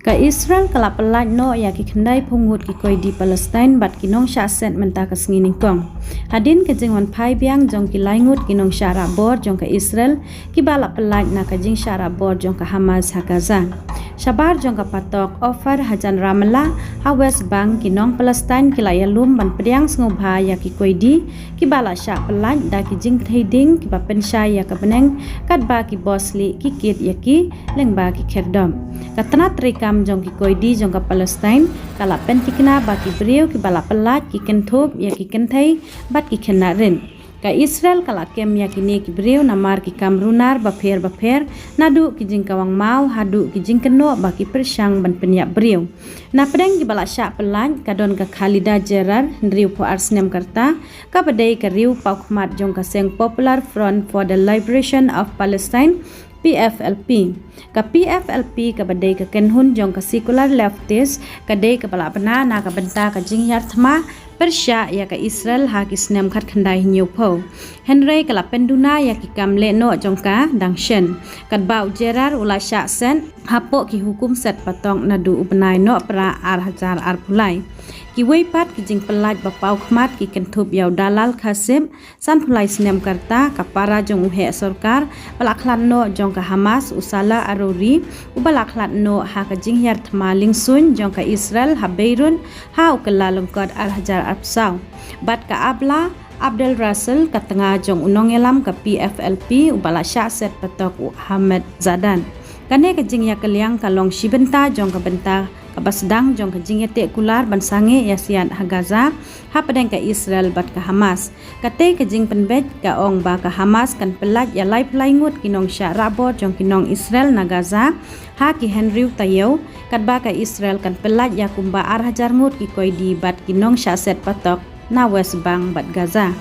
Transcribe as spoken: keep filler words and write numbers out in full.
Ka Israel ka la pyllait noh ïa ki khyndai phew ngut ki koidi Palestine bad ki nongshah set mynta ka sngi nyngkong, hadien ka jingwan phai biang jong ki lai ngut ki nongshah rahbor jong ka Israel kiba la pyllait na ka jingshah rahbor jong ka Hamas ha Gaza. Shabar jong ka patok Ofer Hajan Ramallah ha West Bank, ki nong Palestine ki la ïalum ban pdiang sngewbha ïa ki koidi kiba la shah pyllait da ki jingthei ding kiba pynshai ïa ka bneng, katba ki boslieh ki kit ïa ki lyngba ki khyrdop. Ka tnat treikam jong ki koidi jong ka Palestine ka la pynthikna ba ki briew kiba la pyllait ki kynthup ïa ki kynthei bad ki khynnah rit. Ka Israel ka la kem ïa kine ki briew namar ki kam runar bapher bapher, naduh ki jingkawang maw haduh ki jingkynnoh ba ki pyrshang ban pynïap briew. Na pdeng kiba la shah pyllait ka don ka Khalida Jerar, hynriew phew ar snem ka rta, kaba dei ka riew paw khmat jong ka seng Popular Front for the Liberation of Palestine, P F L P. Ka P F L P kaba dei ka kynhun jong ka secular leftist ka dei kaba la bna na ka bynta ka jinghiar thma pyrshah ïa ka Israel ha ki snem khatkhyndai hynñiewphew. Hynrei ka la pynduna ïa ki kam lehnoh jong ka dang shen. Katba u Jerar u la shah set hapoh ki hukum set patok naduh u bnai Nohprah ar hajar arphew lai. Kiwei pat ki jingpyllait ba paw khmat ki kynthup ïa u Dalal Qassem, sanphew lai snem ka rta, ka para jong u heh sorkar ba la khlad noh jong ka Hamas, u Salah Aruri, uba la khlad noh ha ka jinghiar thma liengsuiñ jong ka Israel ha Beirut ha u Kyllalyngkot ar hajar arphew saw, bad ka Abla Abdel Russel, ka tnga jong u nongïalam ka P F L P uba la shah set patok, u Ahmed Zadad. Kane ka jingïakylliang ka long shi bynta jong ka bynta kaba sdang jong ka jingïateh kular ban sangeh ïasiat ha Gaza hapdeng ka Israel bad ka Hamas. Katei ka jingpynbeit ka ong ba ka Hamas kan pyllait ïa laiphew lai ngut ki nongshah rahbor jong ki nong Israel na Gaza ha ki hynriew taïew, katba ka Israel kan pyllait ïa kumba ar hajar ngut ki koidi bad ki nongshah set patok na West Bank bad Gaza.